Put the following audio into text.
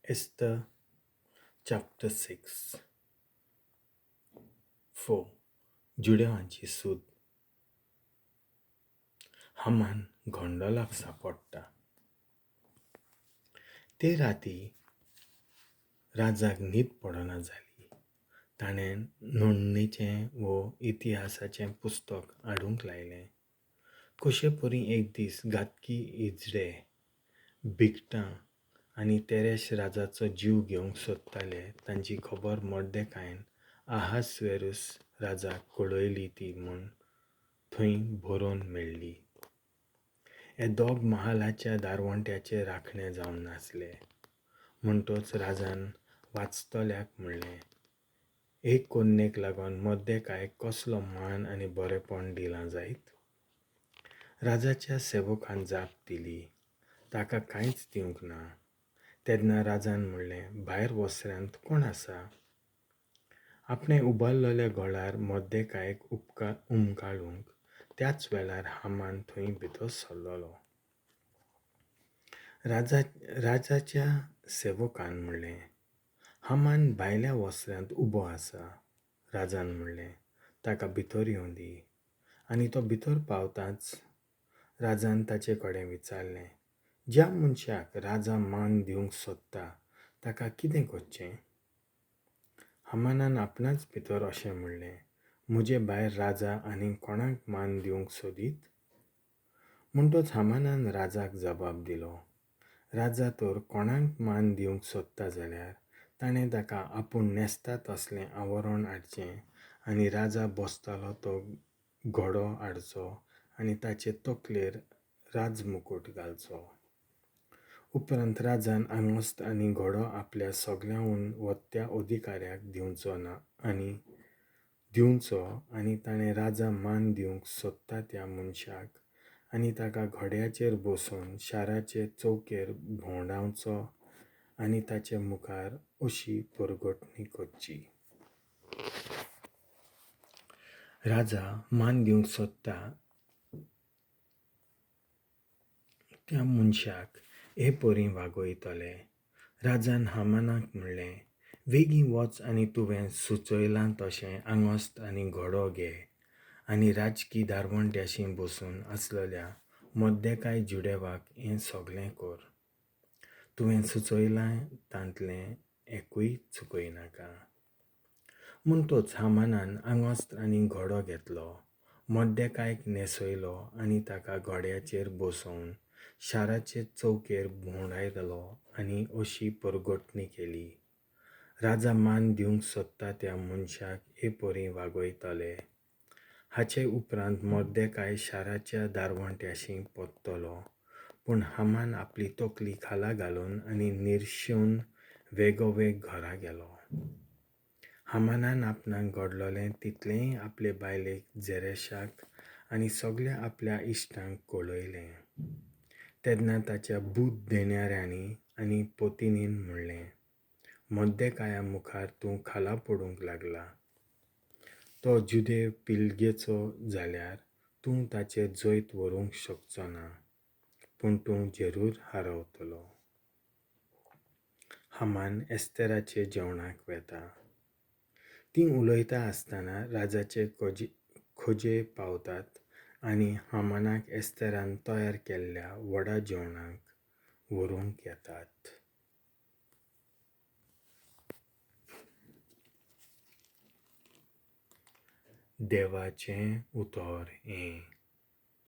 Esther chapter 6. 4. जुदेवांची सूद. हामान गोंडोलाक सांपडटा. ते राती राजाक न्हीद पडना जाली. ताणें नोंदणीचें वो इतिहासाचें पुस्तक हाडूंक लायलें. कशे परी एक दीस घातकी इजडे बिगटां आनी तेरेश राजाचो जीव घेवंक सोदताले तांची खबर मोर्देकायन अहास्वेरूस राजाक कळयली ती म्हूण थंय बरोवन मेळ्ळी. हे दोग महालाच्या दारवंट्याचे राखणे जावन नासले. म्हणटच राजान वाचतल्याक म्हणलें, हे कोन्नेक लागून मोर्देकायक कसलो मान आनी बरेपण दिलां जायत? राजाच्या सेवकान जाप दिली, ताका कांयच दिवंक ना. तेन्ना राजान म्हणलें, भायर वसऱ्यांत कोण आसा? आपणें उबारलेल्या गोळार मोर्देकायक उमकाळूंक त्याच वेळार हामान थंय भितर सरलेलो. राजाच्या सेवकान म्हणलें, हामान भायल्या वसऱ्यांत उबो आसा. राजान म्हणलें, ताका भितर येवं दी. आनी तो भितर पावताच राजान ताचे कडेन विचारलें, ज्या मनशाक राजा मान दिवंक सोदता ताका कितें करचें? हामानान आपणाच भितर अशें म्हणलें, म्हजे भायर राजा आनी कोणाक मान दिवंक सोदीत? म्हणटच हामानान राजाक जबाब दिलो, राजा तर कोणाक मान दिवंक सोदता जाल्यार ताणें ताका आपूण न्हेसता तसलें आवरण हाडचें आनी राजा बसतालो तो घोडो हाडचो आनी ताचे तकलेर राजमुकूट घालचो. उपरांत राजान आंगोस्त आनी घोडो आपल्या सगळ्यांहून व्हडत्या अधिकाऱ्याक दिवचो ना आनी दिवचो आनी ताणें राजा मान दिवंक सोदता त्या मनशाक आनी ताका घोड्याचेर बसोवन शाराचे चौकेर भोंवडावचो आनी ताचे मुखार अशी परगटणी करची, राजा मान दिवंक सोदता त्या मनशाक हे परीं वागयतले. राजान हामानाक म्हणलें, वेगीं वच आनी तुवें सुचयलां तशें आंगोस्त आनी घोडो घे आनी राजकी दारवंट्याशी बसून आसलेल्या मोर्देकाय जुदेवाक हें सगळें कर. तुवें सुचयलां तांतलें एकूय चुकयनाका. म्हणटच हामानान आंगोस्त आनी घोडो घेतलो, मोर्देकायक न्हेसयलो आनी ताका घोड्याचेर बसोवन शाराचे चौकेर भोंवडायलो आनी अशी परगटणी केली, राजा मान दिवंक सोदता त्या मनशाक हे परीं वागयतले. हाचे उपरांत मोर्देकाय शाराच्या दारवंट्याशी परतलो, पूण हामान आपली तकली खाला घालून आनी निर्शेवन वेगोवेग घरा गेलो. हामानान आपणाक घडलेलें तितलेंय आपले बायलेक जेरेशाक आनी सगळ्या आपल्या इश्टांक कळयलें. तेन्ना ताच्या बूद देणाऱ्यांनी आनी पतिनीन म्हणलें, मोर्देकाया मुखार तूं खाला पडूंक लागला. तो जुदेव पिळगेचो जाल्यार तूं ताचेर जैत व्हरूंक शकचो ना, पूण तूं जरूर हारवतलो. हामान एस्तेराचे जेवणाक वेता. तीं उलयता आसतना राजाचे खोजे पावतात आनी हामानाक एस्तेरान तयार केल्ल्या व्हडा जेवणाक व्हरूंक येतात. देवाचें उतर हें.